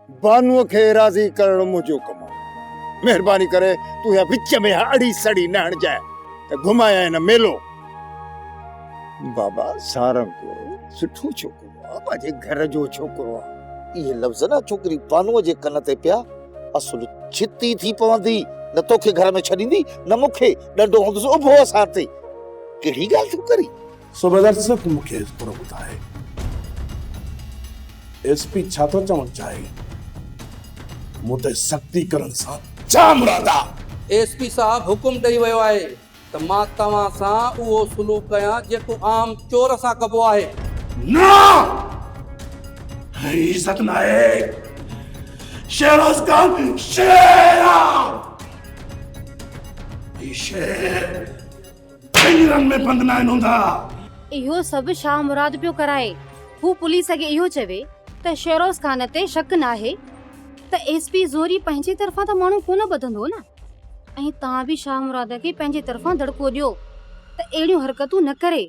بانوء کي راضي ڪرڻ منهنجو ڪم آ. مهرباني ڪري تون اها وچ ۾ اها اڙي سڙي نه هڻجانء ته گهمايانء نه ميلو. بابا سارنگ سٺو ڇوڪرو آ، پنهنجي گهر جو ڇوڪرو آ. اهي لفظ نه ڇوڪري بانوء جي ڪن تي پيا، اصل ڇتي ٿي پوندي، نه توکي گهر ۾ ڇڏيندي نه مون کي، ڏنڊو هوندس اڀو اسان تي. ڪهڙي ڳالهه ٿو ڪرين؟ صوبيدار صرف مون کي ٿورو ٻڌاء ايس پي ڇا ٿو چوڻ چاهي؟ مون تي سختي ڪرڻ سان ڇا مراد آ؟ ايس پي صاحب حڪم ڏئي ويو آهي ته مان توهان سان اهو سلوڪ ڪيان جيڪو عام چور سان ڪبو آهي. نه! هي عزت ناهي. شهروز خان شير آ. هي شير پڃرن ۾ بند ناهن هوندا. اهو سڀ شاهه مراد پيو ڪرائي. هو پوليس کي اهو چوي ته شهروز خان تي شڪ ناهي ته ايس پي زوري پنهنجي طرفان ته ماڻهو ڪونه ٻڌندو نه ۽ توهان به شاهه مراد کي پنهنجي طرفان دڙڪو ڏيو ته اهڙيون حرڪتون نه ڪري.